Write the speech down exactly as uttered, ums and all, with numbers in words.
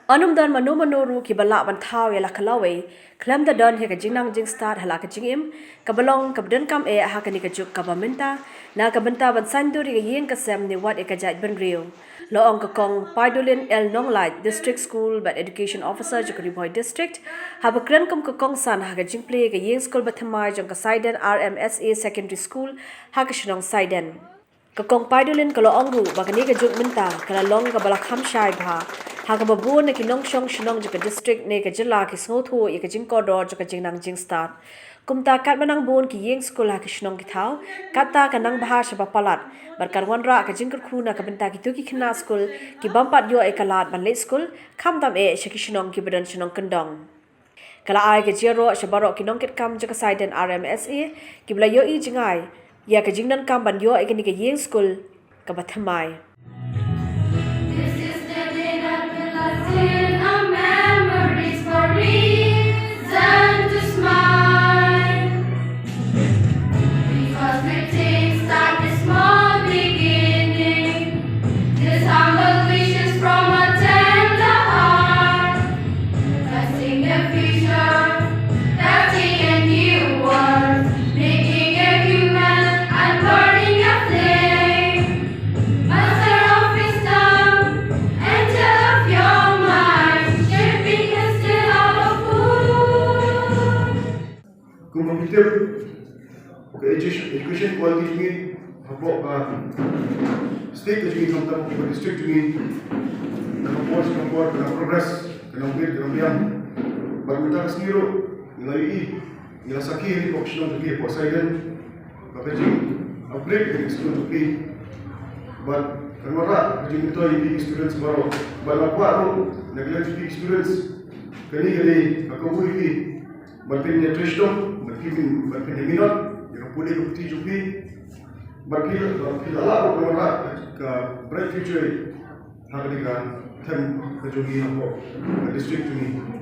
Ym don mano mano ruh kiba lah ban thaw ïa la ka lawei khlem da don ïa ka jingnang jingstad ha la ka jingim, kaba long kaba donkam eh ha kane ka juk kaba mynta, na ka bynta ban saiñdur ïa ka ïing ka sem ne wat ïa ka jaitbynriew. La ong ka Kong Paidulin L Nonglait, District School bad Education Officer jong ka Ri Bhoi District, haba kren kum ka kongsan ha ka jingplie ka ïing skul bathymmai jong ka Saiden R M S A Secondary School ha ka shnong Saiden. Ka Kong Paidulin ka la ong ruh ba kane ka juk mynta ka la long kaba la kham shai bha, ha kaba bun na ki nongshong shnong jong ka district ne ka jylla ki sngewthuh ïa ka jingkordor jong ka jingnang jingstad. Kumta katba nang bun ki ïing skul ha ki shnong ki thaw, kata ka nang bha shaba palat, bad kan wanrah ka jingkyrkhu na ka bynta kito ki khynnah skul ki bym pat ïoh ïa ka lad ban leit skul, khamtam eh sha ki shnong kiba don shnong kyndong. Ka la ai ka jingïaroh sha baroh ki nongkitkam jong ka Saiden R M S A kiba la ïohi jngai ïa ka jingdonkam ban ïoh ïa kane ka ïing skul kaba thymmai. This is the day that will last in our memories for reason to smile. Because great things start with small beginning. This humble wish is from a tender heart. Blessing the future, planting a new world, making a human and burning a flame. Master of wisdom, angel of your mind, shaping us till out of wood. Kumba phi tip, ka education, education quality jong ngi hapoh ka state ka jong ngi, khamtam hapoh ka district jong ngi, na ka por sha ka por ka nang progress, ka nang bit, ka nang biang. Bad mynta ka sngi ruh ngi la ïohi, ngi la sakhi ha ka shnong jong ngi hapoh Saiden, ba ka jing upgrade ka jing school jong ngi. Bad kan wanrah ka jingmyntoi ïa ki students baroh. Bad nga kwah ruh na ka liang jong ki students, kane ka dei ka kabu ïa ki ban pynïatrei shitom, ban pyn, ban pynïaminot ïa ka pule ka puthi jong phi. Bad phi, bad phi la lah ruh ban wanrah ka bright future ha kane ka them ka jong ngi hapoh ka district jong ngi.